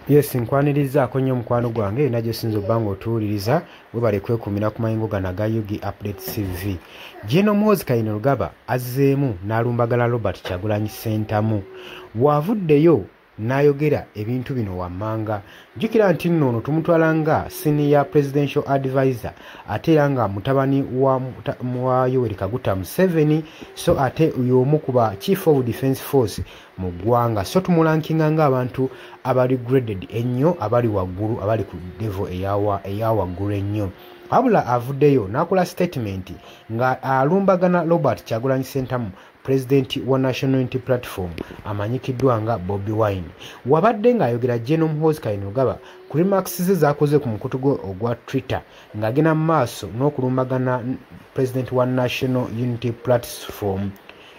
Yes, nkwanirizaako nnyo mukwano gwange yonna gy'osinza obba ng'otuwuliriza. Webale kwekuumira ku mayengo gano aga UG Update TV. General Muhoozi Kainerugaba azzeemu n'alumbagala Robert Kyagulanyi Ssentamu. Bw'avuddeyo n'ayogera ebintu bino wammanga, jjukira nti nno ono tumutwala nga senior presidential advisor, ate era nga mutabani wa Yoweri Kaguta Museveni, so ate y'omu ku ba chief of defense force mu ggwanga, so tumurankinga ng'abantu abali graded ennyo, abali waggulu, abali ku level eya waggulu ennyo. Wabula avuddeyo n'akola statement nga alumbagana Robert Kyagulanyi Ssentamu, pulezidenti wa National Unity Platform amanyikiddwa nga Bobi Wine. Wabadde ng'ayogera General Muhoozi Kainerugaba ku remarks ze z'akoze ku mukutu gwe ogwa Twitter, ng'agenda mu maaso n'okulumbagana pulezidenti wa National Unity Platform,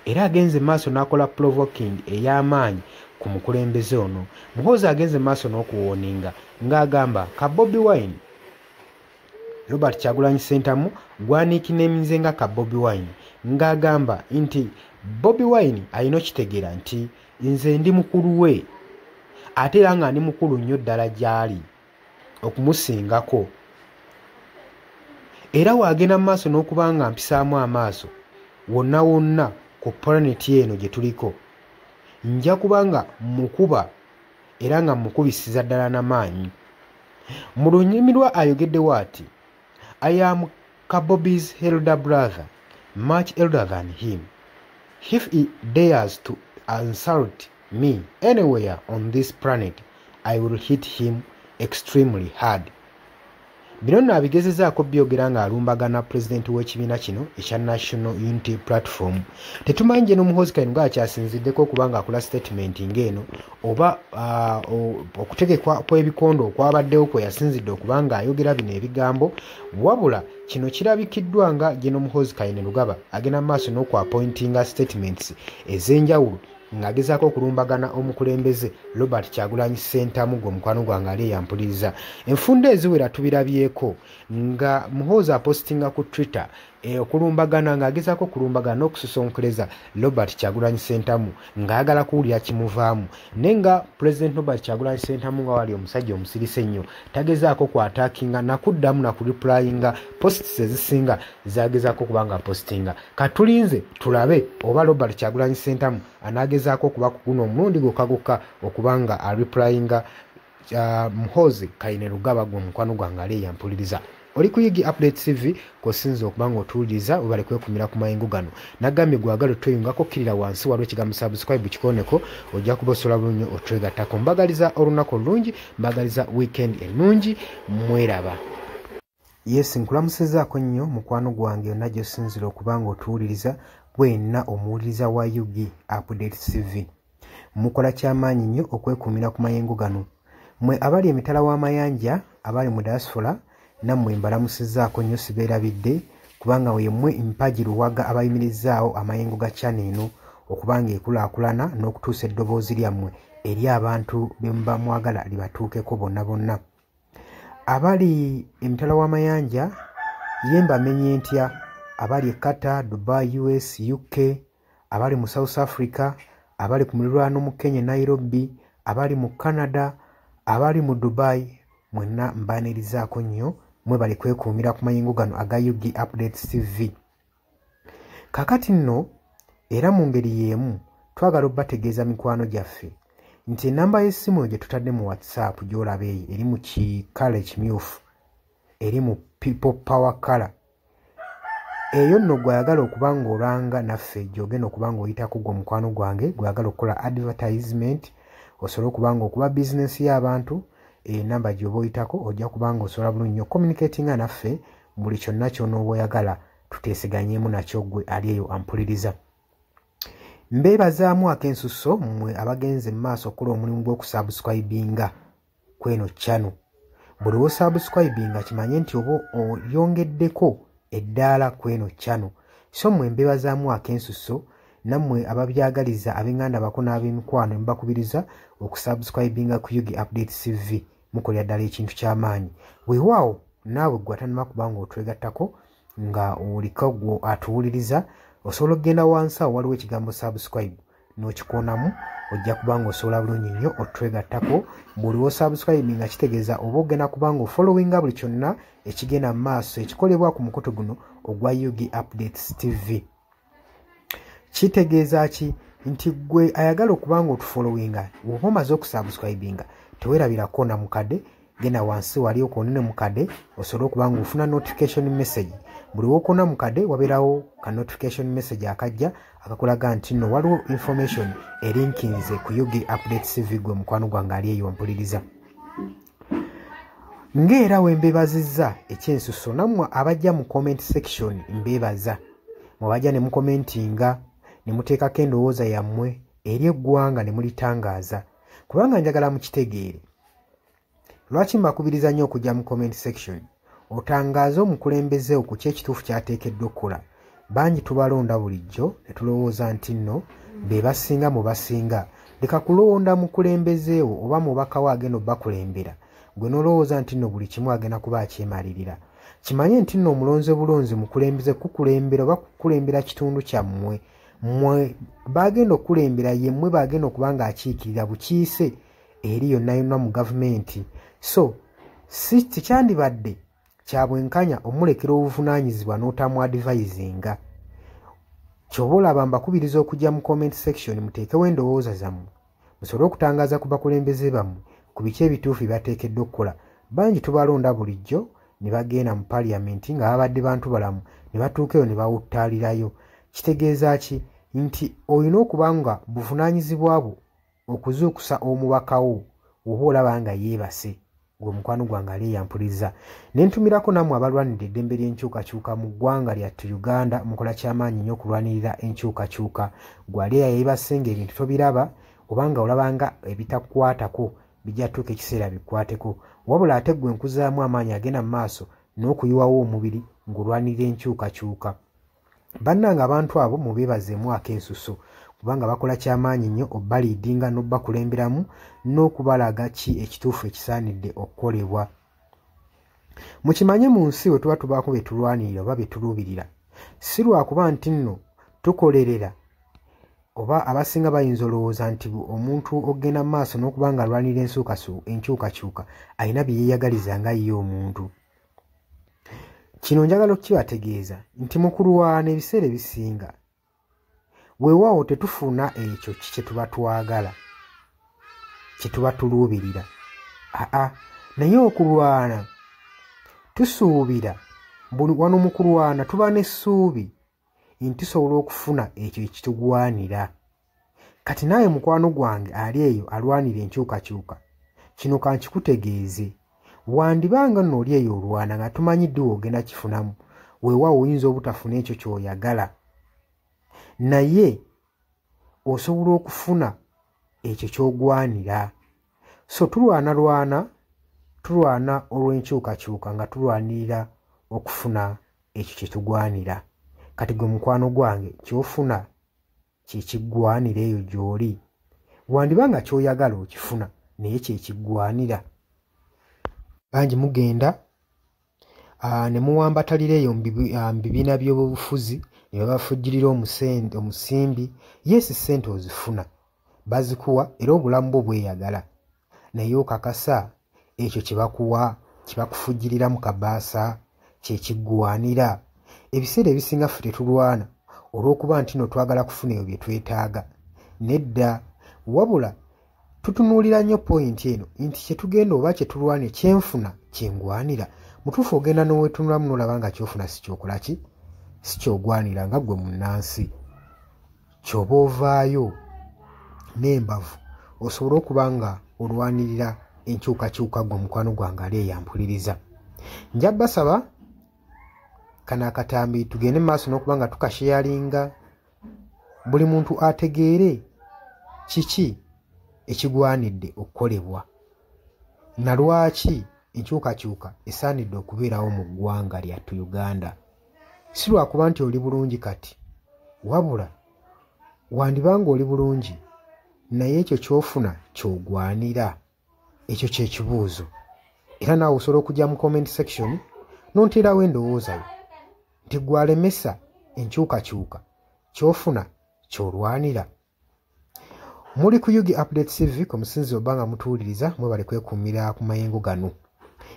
era agenze maaso n'akola provoking ey'amaanyi ku mukulembeze ono. Muhoozi agenze maaso n'okuwarninga ng'agamba ka Bobi Wine, Robert Kyagulanyi Ssentamu gwaniikineminze nga ka Bobi Wine, ng'agamba nti Bobi Wine alina okitegeera nti nze ndi mukulu we, ate era nga ndi mukulu nnyo ddala gy'ali okumusingako, era waagenda mu maaso n'okuba nga mpisaamu amaaso wonna wonna ku planet eno gye tuliko, nja kuba nga mukuba era nga mukubisiza ddala n'amaanyi. Mu lulimi lwa ayogeddewo ati, "I am Kabobi's elder brother, much elder than him. If he dares to insult me anywhere on this planet, I will hit him extremely hard." Bino nno abigezezaako byogera ng'alumbagana pulezidenti w'ekibiina kino ekya National Unity Platform. Tetumanyi General Muhoozi Kainerugaba akyasinziddeko okuba ng'akola statement ng'eno, oba okutegekwa kw'ebikondo okwabaddewo kwe yasinzidde okuba ng'ayogera bino ebigambo. Wabula kino kirabikiddwa nga General Muhoozi Kainerugaba agenda mu maaso n'okuappointinga statements ez'enjawulo ng'agezaako okulumbagana omukulembeze Robert Kyagulanyi Ssentamu. Gwe omukwano gwange ali eyampuliriza, enfunda eziwera tubirabyeko nga Muhoozi apostinga ku Twitter okulumbagana, ng'agezaako okulumbagana n'okusosonkereza Robert Kyagulanyi Ssentamu, ng'ayagala kuwulira kimuvaamu. Naye nga President Robert Kyagulanyi Ssentamu, nga wali omusajja omusirise ennyo, tagezaako kwattackinga nakuddamu nakureplyinga posts ezisinga zagezaako okuba nga apostinga. Katulinze tulabe oba Robert Kyagulanyi Ssentamu anaagezaako okuba ku guno omulundi gwokka gwokka okuba nga areplyinga Muhoozi Kainerugaba. Gwe omukwano gwange ali eyampuliriza, oli ku UG Update TV kwosinza okuba nga otuwuliriza. Webale kwekumira ku mayengo gano. Nagambye gwagala otweyungako, kkirira wansi, waliwo ekigambo "subscribe", kikoneko, ojja kuba osobola bulungi otwegattako. Mbagaliza olunaku olulungi, mbagaliza weekend ennungi, mweraba. Yes, nkulamusizaako nnyo mukwano gwange yonna gy'osinzira okuba nga otuwuliriza, bwenna omuwuliriza wa UG Update TV. Mukola kyamaanyi nnyo okwekuumira ku mayengo gano. Mwe abali emitala w'amayanja, abali mu diaspora, nammwe mbalamusizzaako nnyo, sibeerabidde, kubanga yemmwe mpagi luwaga abayimirizaawo amayengo ga channel eno okuba nga ekulaakulana n'okutuusa eddoboozi lyammwe eri abantu be muba mwagala libatuukeko bonna bonna. Abali emitala w'amayanja ye mbamenye ntya? Abali e Qatar, Dubai, US, UK, abali mu South Africa, abali ku mulirwano mu Kenya, Nairobi, abali mu Canada, abali mu Dubai, mwenna mbaanirizaako nnyo. Mwebale kwekuumira ku mayengo gano aga UG Updates TV. Kakati nno era mu ngeri y'emu twagala obbategeeza, mikwano gyaffe, nti enamba y'essimu gye tutadde mu WhatsApp gy'olaba eyo eri mu kikala ekimyufu, eri mu people power color eyo nno, gw'ayagala okuba ng'olanga naffe, gy'ogenda okuba ng'oyitako. Gwe omukwano gwange gw'ayagala okukola advertisement, osobole okuba nga okuba bizinensi y'abantu, enamba gy'oba oyitako ojja kuba nga osobola bulungi nnyo communicatinga naffe buli kyonna ky'onooba oyagala tuteeseganyemu nakyo. Gwe ali eyo ampuliriza, mbeebazaamu ak'ensusso mmwe abagenze mu maaso okukola omulimu gw'okusubscribinga kweno channel. Buli wosubscribinga, kimanye nti oba oyongeddeko eddaala kweno channel. So mmwe mbeebazaamu ak'ensusso. Nammwe ababyagaliza ab'eŋŋanda bako n'ab'emikwano, mubakubiriza okusubscribinga ku UG Update TV, mukolera ddala ekintu ky'amaanyi. Weewaawo naawe gwe atanaba kuba nga otwegattako, nga oliko gwe atuwuliriza, osobola okugenda wansi awo waliwo ekigambo "subscribe" n'okikoonamu, ojja kuba ng'osobola bulungi nnyo otwegattako. Buli w'osubscribinga kitegeeza oba ogenda kuba ng'ofollowinga buli kyonna ekigenda mu maaso ekikolebwa ku mukutu guno ogwa UG Updates TV. Kitegeeza ki? Nti gwe ayagala okuba ng'otufollowinga, bw'oba omaze okusubscribinga teweerabira kkoona mukadde, genda wansi wali okoonene mukadde osobole okuba ng'ofuna notification message. Buli w'okoona mukadde wabeerawo ka notification message akajja akakulaga nti nno waliwo information erinkinze ku UG Updates TV. Gwe mukwano gwange ali eyo mpuliriza, ng'era we mbeebazizza ekyensuso, nammwe abajja mu comment section mbeebaza, mwebajja ne mukomentinga ne muteekako endowooza yammwe eri eggwanga ne mulitangaaza, kubanga njagala mukitegeere. Lwaki mbakubiriza nnyo okujja mu comment section otangaaze omukulembeze ku ki ekituufu ky'ateekeddwa okukola? Bangi tubalonda bulijjo ne tulowooza nti nno be basinga mu basinga. Leka kulonda mukulembeze wo oba mubaka wo agenda obbakulembera, gwe n'olowooza nti nno buli kimu agenda kuba akyemalirira. Kimanye nti nno omulonze bulonzi mukulembeze kukulembera oba kukulembera kitundu kyammwe, mmwe bagenda okukulembera, ye mmwe bagenda okuba ng'akiikirira bukiise eri yonna yonna mu gavumenti. So si tekyandibadde kya bwenkanya omulekera obuvunaanyizibwa n'otamu-advisinga. Ky'oba olaba mbakubiriza okujja mu comment section muteekewo endowooza zammwe, musobole okutangaaza ku bakulembeze bammwe ku biki ebituufu bye bateekeddwa okukola. Bangi tubalonda bulijjo ne bagenda mu paaliyamenti nga babadde bantu balamu, ne batuuka eyo ne bawuttaalirayo. Kitegeeza ki? Nti olina okuba nga buvunaanyizibwa bwo okuzuukusa omubaka wo oba olaba nga yeebase. Gwe mukwano gwange ali eyampuliriza, ne ntumirako nammwe abalwanirira eddembe ly'enkyukakyuka mu ggwanga lyattu Uganda, mukola kyamaanyi nnyo okulwanirira enkyukakyuka. Gwe ali eyeebase ng'ebintu tobiraba oba nga olaba nga ebitakukwatako bijja tuuka ekiseera bikwateko, wabula ate gwe nkuzaamu amaanyi agenda mu maaso n'okuyiwawo omubiri ng'olwanirira enkyukakyuka. Bannange abantu abo mubeebazeemu ak'ensuso, kubanga bakola kyamaanyi nnyo obbaliidinga n'obbakulemberamu n'okubalaga ki ekituufu ekisaanidde okukolebwa. Mukimanye mu nsi we tuba tubaako bye tulwanirira oba bye tuluubirira, si lwakuba nti nno tukolerera, oba abasinga bayinza olowooza nti omuntu ogenda mu maaso n'okuba nga alwanirira enkyukakyuka alina bye yeeyagaliza nga ye omuntu. Kino njagala okukibategeeza nti mu kulwana ebiseera ebisinga weewaawo tetufuna ekyo kye tuba twagala, kye tuba tuluubirira. Aa, naye okulwana tusuubira, wano mu kulwana tuba n'essuubi nti tusobola okufuna ekyo ekitugwanira. Kati naawe mukwano gwange ali eyo alwanira enkyukakyuka, kino kankikutegeeze, wandibanga nno oli eyo olwana nga tumanyi ddi w'ogenda kifunamu. Weewaawo oyinza obutafuna ekyo ky'oyagala, naye osobola okufuna ekyo ky'ogwanira. So tulwanalwana, tulwana olw'enkyukakyuka nga tulwanirira okufuna ekyo kye tugwanira. Kati gwe mukwano gwange ky'ofuna kye kiggwanira eyo gy'oli, wandiba nga ky'oyagala okifuna naye kye kiggwanira. Bangi mugenda ne muwambatalira eyo mu bibiina by'obufuzi ne babafujjirira omusimbi. Yes, ssente ozifuna, bazikuwa era obulamu bwo bweyagala, naye okakasa ekyo kye bakuwa kye bakufujjirira mu kabaasa kye kiggwanira? Ebiseera ebisinga ffe tetulwana olw'okuba nti nno twagala kufuna ebyo bye twetaaga, nedda, wabula tutunuulira nnyo poyinti eno nti kye tugenda oba kye tulwana kyenfuna kyengwanira. Mutuufu ogenda n'oweetunulamu n'olaba nga ky'ofuna si kyokola ki, si ky'ogwanira nga ggwe munnansi. Ky'oba ovaayo n'embavu osobole okuba nga olwanirira enkyukakyuka. Ggwe mukwano gwange ali eyampuliriza, nja basaba kano akatambi tugende mu maaso n'okuba nga tukasharinga, buli muntu ategeere kiki ekigwanidde okukolebwa na lwaki enkyukakyuka esaanidde okubeerawo mu ggwanga lyattu Uganda. Si lwakuba nti oli bulungi kati, wabula wandibanga oli bulungi naye ekyo ky'ofuna ky'ogwanira. Ekyo kye kibuuzo. Era naawe osobola okujja mu comment section n'onteerawo endowooza yo nti ggwe alemesa enkyukakyuka, ky'ofuna ky'olwanira. Muli ku Yugi Update TV ku musinzi oba nga mutuwuliriza, mwebale kwekuumira ku mayengo gano.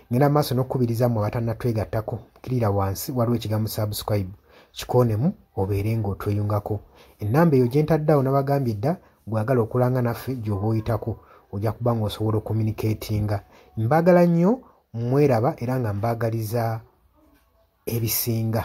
Ngenda maaso n'okukubiriza mmwe abatannatwegattako, kirira wansi waliwo ekigambo subscribe, kikoonemu obeere ng'otweyungako. Ennamba eyo gye ntaddeawo nabagambye dda, gwagala okulanga naffe gy'oba oyitako ojja kuba ng'osobola okucommunicatinga. Mbaagala nnyo, mweraba era nga mbaagaliza ebisinga.